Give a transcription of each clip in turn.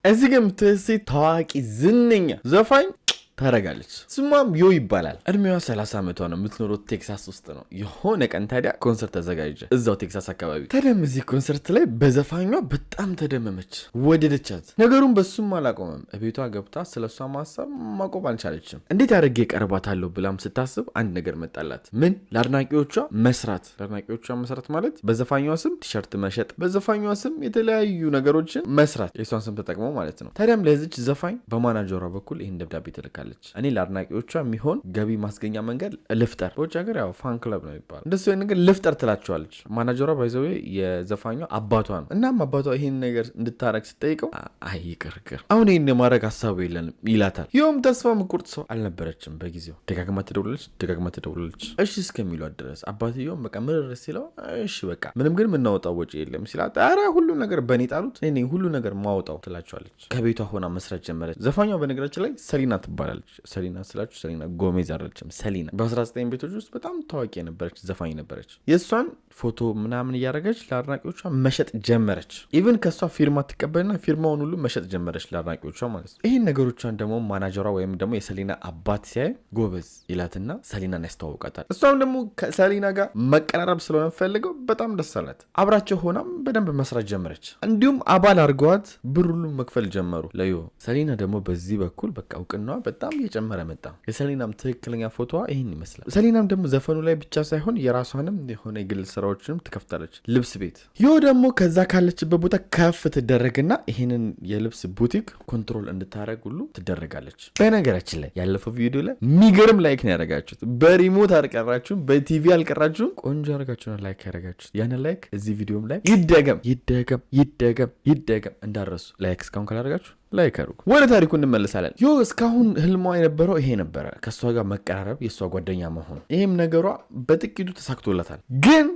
እዚህ ግን የምትሴት ታዋቂ ዝነኛ ዘፋኝ ታደርጋለች። ስሟም ዮ ይባላል። እድሜዋ 30 ዓመቷ ነው። የምትኖረው ቴክሳስ ውስጥ ነው። የሆነ ቀን ታዲያ ኮንሰርት ተዘጋጀ እዛው ቴክሳስ አካባቢ። ታዲያም እዚህ ኮንሰርት ላይ በዘፋኟ በጣም ተደመመች፣ ወደደቻት። ነገሩን በሱም አላቆመም። እቤቷ ገብታ ስለ እሷ ማሰብ ማቆም አልቻለችም። እንዴት አድርጌ ቀርባታለሁ ብላም ስታስብ አንድ ነገር መጣላት። ምን? ለአድናቂዎቿ መስራት። ለአድናቂዎቿ መስራት ማለት በዘፋኟ ስም ቲሸርት መሸጥ፣ በዘፋኟ ስም የተለያዩ ነገሮችን መስራት፣ የእሷን ስም ተጠቅሞ ማለት ነው። ታዲያም ለዚች ዘፋኝ በማናጀሯ በኩል ይህን ደብዳቤ ትልካለች። እኔ ለአድናቂዎቿ የሚሆን ገቢ ማስገኛ መንገድ ልፍጠር። በውጭ ሀገር ያው fan club ነው የሚባለው። እንደሱ አይነት ነገር ልፍጠር ትላቸዋለች። ማናጀሯ by the way የዘፋኟ አባቷ ነው። እናም አባቷ ይህን ነገር እንድታረግ ስትጠይቀው አይ ይቅር ይቅር፣ አሁን ይህን የማድረግ ሀሳቡ የለንም ይላታል። ይኸውም ተስፋ ምቁርጥ ሰው አልነበረችም። በጊዜው ደጋግማ ትደውላለች፣ ደጋግማ ትደውላለች፣ እሺ እስከሚሏት ድረስ። አባትየውም በቃ ምርር ሲለው እሺ በቃ ምንም ግን የምናወጣው ወጪ የለም ሲላት፣ ኧረ ሁሉ ነገር በእኔ ጣሉት፣ እኔ ነኝ ሁሉ ነገር ማውጣው ትላቸዋለች። ከቤቷ ሆና መስራት ጀመረች። ዘፋኟ በነገራችን ላይ ሰሊና ትባላለች። ሰሊና ስላችሁ ሰሊና ጎሜዝ አይደለችም። ሰሊና በ19 ቤቶች ውስጥ በጣም ታዋቂ የነበረች ዘፋኝ ነበረች። የእሷን ፎቶ ምናምን እያደረገች ለአድናቂዎቿ መሸጥ ጀመረች። Even ከእሷ ፊርማ ትቀበልና ፊርማውን ሁሉ መሸጥ ጀመረች ለአድናቂዎቿ ማለት ነው። ይህን ነገሮቿን ደግሞ ማናጀሯ ወይም ደግሞ የሰሊና አባት ሲያይ ጎበዝ ይላትና ሰሊናን ያስተዋውቃታል። እሷም ደግሞ ከሰሊና ጋር መቀራረብ ስለሆነ ፈልገው በጣም ደስ አላት። አብራቸው ሆናም በደንብ መስራት ጀመረች። እንዲሁም አባል አድርገዋት ብር ሁሉ መክፈል ጀመሩ ለዮ። ሰሊና ደግሞ በዚህ በኩል በቃ እውቅናዋ በጣም እየጨመረ መጣ። የሰሊናም ትክክለኛ ፎቶዋ ይህን ይመስላል። ሰሊናም ደግሞ ዘፈኑ ላይ ብቻ ሳይሆን የራሷንም የሆነ የግል ስራዎችንም ትከፍታለች፣ ልብስ ቤት። ይህ ደግሞ ከዛ ካለችበት ቦታ ከፍ ትደረግና ይህንን የልብስ ቡቲክ control እንድታደረግ ሁሉ ትደረጋለች። በነገራችን ላይ ያለፈው ቪዲዮ ላይ የሚገርም like ነው ያደረጋችሁት። በ remote አልቀራችሁም፣ በቲቪ አልቀራችሁም። ቆንጆ አድርጋችሁ like ያደረጋችሁት። ያንን like እዚህ ቪዲዮም ላይ ይደገም ይደገም ይደገም ይደገም እንዳትረሱ። Like እስካሁን ካላደረጋችሁ like አድርጉ። ወደ ታሪኩ እንመለሳለን። ዮ እስካሁን ህልሟ የነበረው ይሄ ነበረ፣ ከእሷ ጋር መቀራረብ፣ የእሷ ጓደኛ መሆን። ይህም ነገሯ በጥቂቱ ተሳክቶላታል። ግን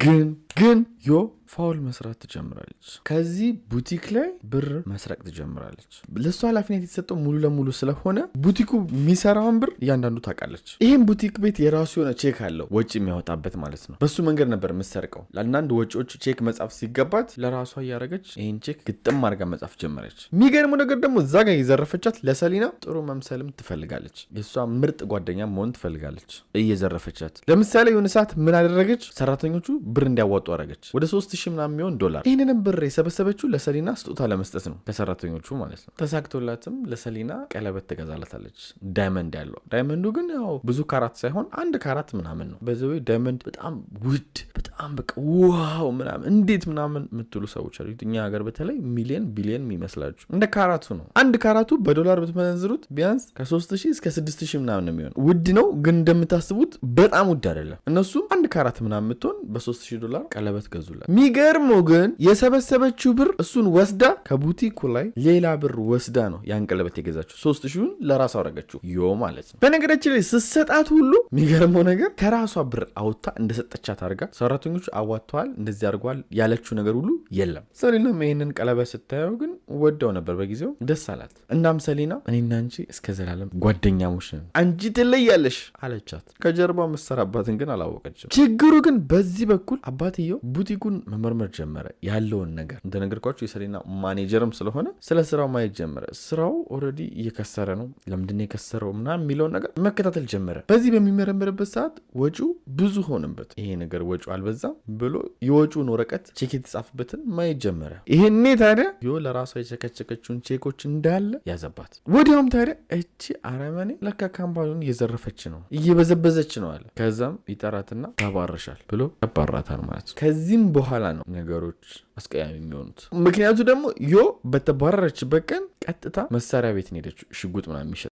ግን ግን ዮ foul መስራት ትጀምራለች። ከዚህ ቡቲክ ላይ ብር መስረቅ ትጀምራለች። ለእሷ ኃላፊነት የተሰጠው ሙሉ ለሙሉ ስለሆነ ቡቲኩ የሚሰራውን ብር እያንዳንዱ ታውቃለች። ይህም ቡቲክ ቤት የራሱ የሆነ ቼክ አለው፣ ወጪ የሚያወጣበት ማለት ነው። በሱ መንገድ ነበር የምትሰርቀው። ለአንዳንድ ወጪዎች ቼክ መጻፍ ሲገባት ለራሷ እያደረገች ይህን ቼክ ግጥም አድርጋ መጻፍ ጀመረች። የሚገርመው ነገር ደግሞ እዛ ጋር የዘረፈቻት ለሰሊና ጥሩ መምሰልም ትፈልጋለች። የእሷ ምርጥ ጓደኛ መሆን ትፈልጋለች እየዘረፈቻት። ለምሳሌ የሆነ ሰዓት ምን አደረገች? ሰራተኞቹ ብር እንዲያዋጡ አደረገች። ወደ 3000 ምናምን የሚሆን ዶላር። ይህንንም ብር የሰበሰበችው ለሰሊና ስጦታ ለመስጠት ነው፣ ለሰራተኞቹ ማለት ነው። ተሳክቶላትም ለሰሊና ቀለበት ትገዛላታለች፣ diamond ያለው። Diamond ኡ ግን ያው ብዙ ካራት ሳይሆን 1 ካራት ምናምን ነው። By the way diamond በጣም ውድ፣ በጣም በቃ wow ምናምን እንዴት ምናምን የምትሉ ሰዎች አሉ። እኛ ሀገር በተለይ ሚሊየን ቢሊየን የሚመስላችሁ እንደ ካራቱ ነው። 1 ካራቱ በዶላር ብትመነዝሩት ቢያንስ ከ3000 እስከ 6000 ምናምን ነው የሚሆነው። ውድ ነው ግን እንደምታስቡት በጣም ውድ አይደለም። እነሱም 1 ካራት ምናምን የምትሆን በ3000 ዶላር ቀለበት ገዙላት። የሚገርመው ግን የሰበሰበችው ብር እሱን ወስዳ ከቡቲኩ ላይ ሌላ ብር ወስዳ ነው ያን ቀለበት የገዛችው። 3000ውን ለራሷ አረገችው ዮ ማለት ነው። በነገራችን ላይ ስትሰጣት ሁሉ የሚገርመው ነገር ከራሷ ብር አውጥታ እንደሰጠቻት አድርጋ ሰራተኞቹ አዋጥተዋል እንደዚህ አድርጓል ያለችው ነገር ሁሉ የለም። ሰሊናም ይህንን ቀለበት ስታየው ግን ወደው ነበር፣ በጊዜው ደስ አላት። እናም ሰሊና እኔና አንቺ እስከ ዘላለም ጓደኛሞች ነን፣ አንቺ ትለያለሽ አለቻት። ከጀርባ መሰራባትን ግን አላወቀችም። ችግሩ ግን በዚህ በኩል አባትየው ቡቲኩን መመርመር ጀመረ። ያለውን ነገር እንደነገርኳችሁ የሰሊና ማኔጀርም ስለሆነ ስለ ስራው ማየት ጀመረ። ስራው already እየከሰረ ነው፣ ለምንድን ነው የከሰረው ምናምን የሚለውን ነገር መከታተል ጀመረ። በዚህ በሚመረምርበት ሰዓት ወጪው ብዙ ሆነበት። ይሄ ነገር ወጪው አልበዛም ብሎ የወጪውን ወረቀት ቼክ የተጻፈበትን ማየት ጀመረ። ይሄኔ ታዲያ ዮ ለራሷ የቸከቸከችውን ቼኮች እንዳለ ያዘባት። ወዲያውም ታዲያ እቺ አረመኔ ለካ company ውን እየዘረፈች ነው፣ እየበዘበዘች ነው አለ። ከዛም ይጠራትና ተባረሻል ብሎ ያባራታል ማለት ነው። ከዚህም በኋላ ነው ነገሮች አስቀያሚ የሚሆኑት። ምክንያቱ ደግሞ ዮ በተባረረችበት ቀን ቀጥታ መሳሪያ ቤት ነው ሄደችው፣ ሽጉጥ ምናምን የሚሸጥ